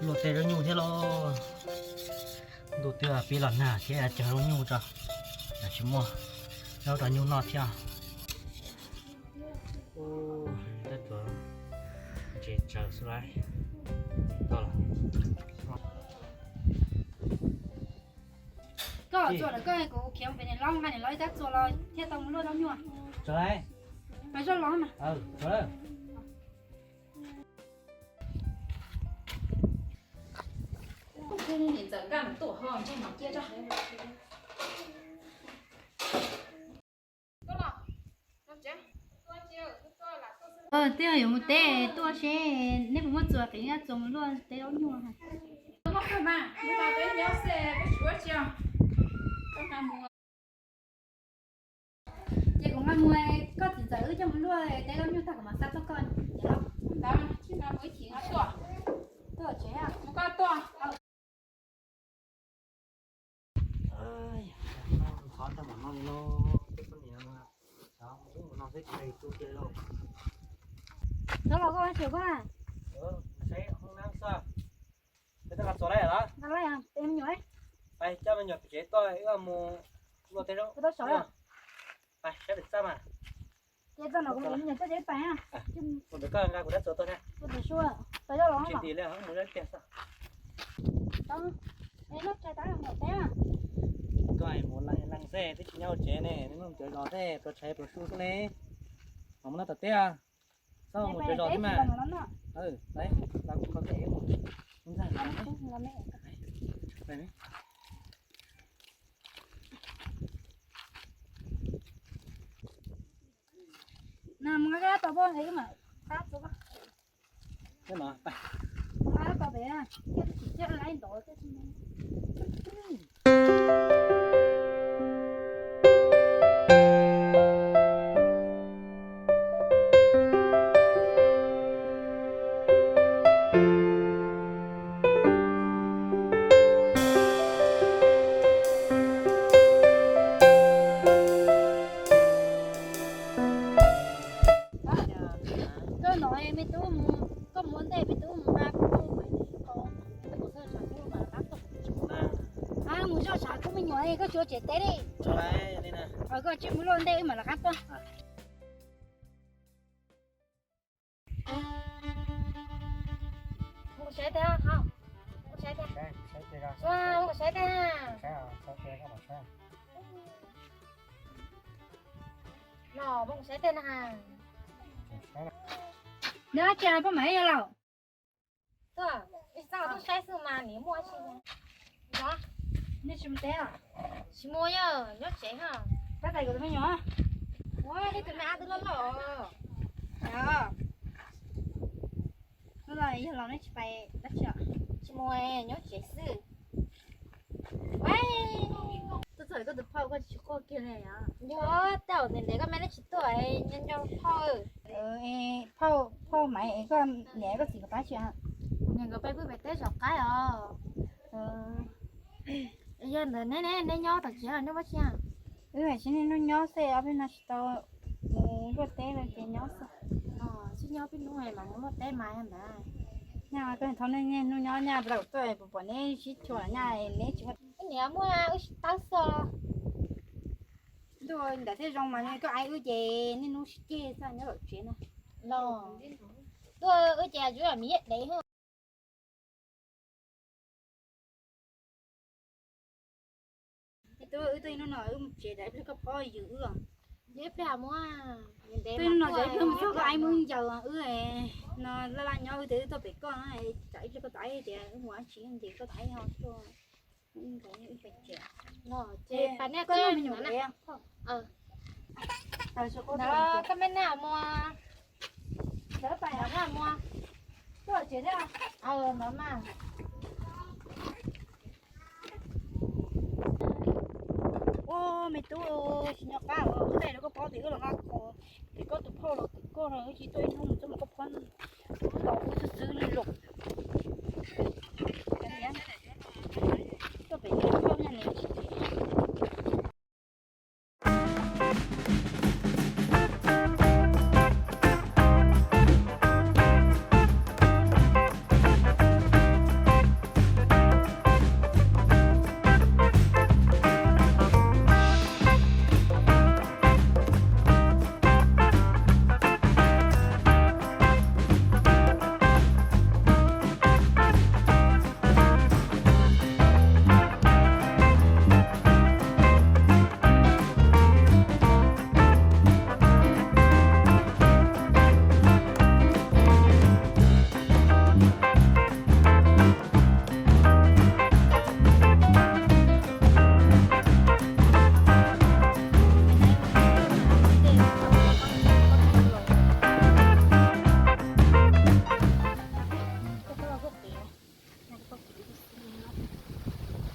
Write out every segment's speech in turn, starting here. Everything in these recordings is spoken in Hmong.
Luaj tej zaub nyuj thiab lauj. Ntuj twb pib los nag thiab, cog zaub nyuj tso, tsis muaj zaub rau nyuj noj thiab. Tab tsuas ntses tsaws xwb lauj. Tau los. Koj txuas lawm, koj kuv khiav mus pem niam laus, nqa niam laus ib tab txuas los thiaj tau mus luaj zaub nyuj. Tso lauj. Pais zoj los mas. Niam ntxawm nkaj mus tuaj ho ntsej muag cia tso. Twb yuav mus teb tuaj seb neb puas muaj txuas qiv nqa txuas mus luaj teb zaub nyuj. Ces kuv nqa mus, koj txiv ntxawm wb coj mus luaj teb zaub nyuj tag kuv mam xa tuaj koj. Ces los ntawd tsis nqa mus ib chim no tuaj. Tuaj tsev mus koj tuaj. Qhov tag mam no li no, twb poj niam no xwb tsis tu cia lauj. Txhob los koj tsev koj. Saib hoob nab xwb. Peb twb nqa txuas lawm los? Nqa lawm, peb me nyuam. Pais coj me nyuam pem tsev tuaj, wb mus luaj teb zaub. Pais saib pem txaj mas. Ces txoj no kuv me nyuam coj tsev pais. Kuv pem koj nqa kuv dab txuas tuaj na. Kuv tsis sua, tau yoj los tsis nti li, mus zab tiag xwb. Koj mus leej leej xwb, twb tsis nyob hauv tsev ne, neb mus cov zos xwb, pluas tshais pluas su xwb ne. Mam mus noj tom teb. Txhob mus cov zos xwb mas. Los kuv kho tej mus. Koj no me tub mus, koj mus ua ntej me tub mus nqa kuv qhov, kuv xav tsam kuv mam rov qab tuaj. Mus zoj tsam kuv me nyuam, koj tsis ua tsev teb li. Koj tsis mus luaj ntej wb mam rov qab tuaj. Mus saib teb, mus saib teb. Mus saib teb. Los mus saib teb na. Neb tsa poj mam yog laus. Tuaj, ib txoj tuaj saib xwb mas nws muaj tsis. Los, nej tsis mus teb os? Tsis mus, yog nyob tsev. Pab tais kuv tus me nyuam. Ua nej tus me ab twb loj loj. Yog los nej tsis pais dab tsi os? Tsis mus, nyob tsev xwb. Tuaj txog koj tus phauj koj tsis quaj kiag li os? Yog, tej zaum ntev ntev koj me neb tsis tuaj, nco nco phauj. Phauj, phauj Maiv, koj niam koj txiv nkawd pab tsis? Niam nkawd peb pw pem teb saum qaib os. Yog ntawd neb, neb nyob tom tsev los neb ua tsi? Wb hais tsis niaj hnub nyob xwb, ob peb no tsis tau mus luaj teb no ces nyob xwb. Tsis nyob peb hnub los mus luaj teb mas yog ntawd. Nyaj koj thaum niaj hnub nyob nyaj tau tuaj puas pom neb sib chua nyaj neb tsis. Niam muaj wb sib tawb xwb. Ntuj, ntawd thiaj zoo mas koj aib wb ces niaj hnub sib ceg xwb nyob tom tsev no. Los, tuaj wb ces tsuas yog miv yaj dev. Twb wb tuaj ib hnub no wb mus tsev, ib pliag koj phob yws wb os. Ib pliag mus, tuaj ib hnub no ces ib pliag mus txog koj aib muab ncaws wb no laj laj nyob wb tias wb tuaj pem koj na, tsam ib pliag koj tus aib tias wb mus dab tsi ntes koj tus aib ho tuaj. Wb pais tsev. Ces pais nej koj me nyuam. Koj me naj mus. Lawv pais naj mus. Tuaj tsev thiab. Ntawd mas. Ua me tub, tsis nco qab wb tej rau koj paub tias wb los nqa kos, ces koj tus phauj los kwv koj los wb tsis tuaj ib hnub mus txog mas koj paub los wb xwb xwb li los. Tuaj pem tus phauj nyob ne.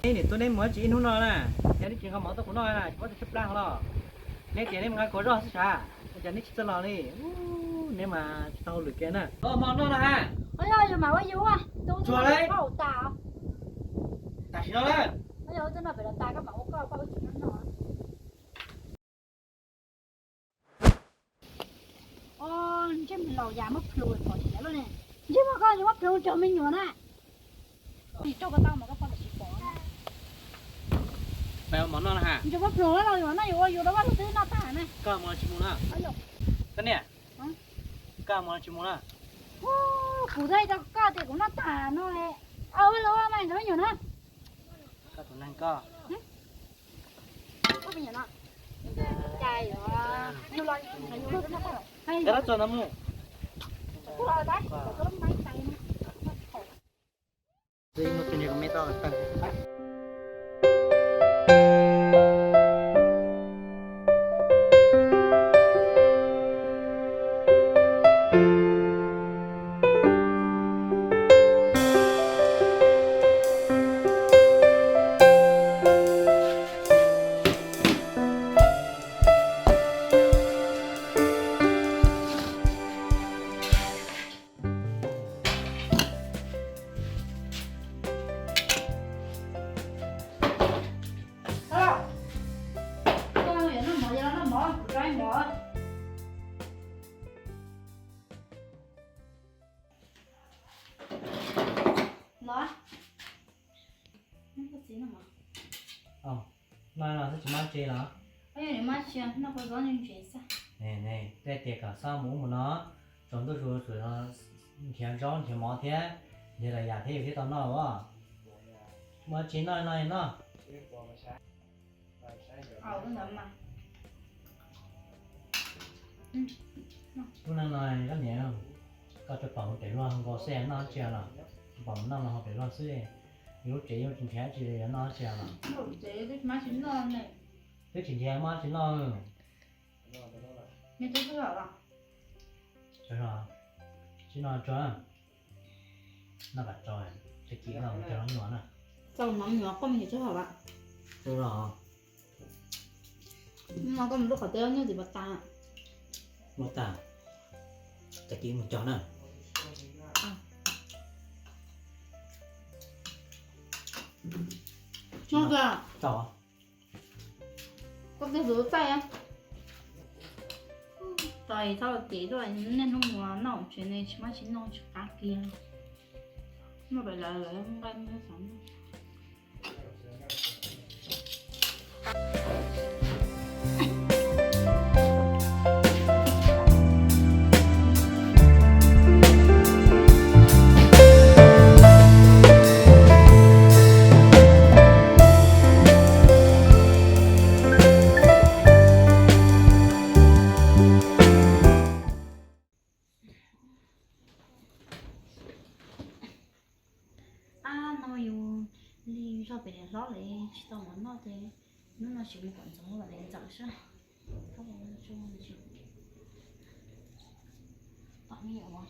Neb niam tub neb mus tsis ib hnub no na, yog neb tsis nqa mov tuaj kuv noj na, tsis muab tau tshaib plab hlo los. Neb tias neb mus nqa kua zog xwb sav, cas neb tsis txawj los li. Neb mas tsis tau hauj lwm kiag na. Mov noj no ha. Tsuag lawm. Tam sim no lawm. Ntsej muag laus yam muab plhws pom siav lawm ne. Ntsej muag koj yuav muab plhws rau me nyuam na. Rau koj tau mas koj poj niam tsis pom. Ntsej muag plhws los yuav noj yuav ua yus rau vaj lus twb noj tag na. Koj mus tsis mus na? Koj niam, koj mus tsis mus na? Kuv tau rau koj tias kuv noj tag no. Ua los ua mas rau me nyuam na. Koj tus neeg koj. Koj txog no mus. Los, noj no xwb tsis maj tsi los? Tej tias kom xob mus ub mus no, tsaus ntuj zus zus nrhiav zaub nrhiav mov thiab, nrhiav lawm yam thiab yus thiaj tau noj os. Muaj tsi noj no noj. Lub neej no koj niam, koj tsuas pom mus pem luag nkaus xwb noj tsi los, tsuas pom mus noj los hauv pem luag xwb. Yus lub tsev yuav tsis nrhiav tsi li yuav noj tsi los? Twb tsis nrhiav maj tsi noj. Tsis noj tso, noj kom tso, tag kis no mus cog me nyuam na. Tau mov me nyuam koj me nyuam tsis hau lawm. No koj mus lub qhov teb nyuj tim pas tas. Ua tas, tag kis mus cog na. Tau. Koj tus hlub txaij. Tos txhob los ces tuaj, niaj hnub mus noj tsev ne, tsis maj tsis noj tsis qab kiag. Noj pem lawv lawv nqaij noj xav noj. Ab, no yus li zog pem niam hlob lawm tsis tau mov noj ces hnub no tsis mus kom ntxoov lawm ntxawm sab. Tom me nyuam mov.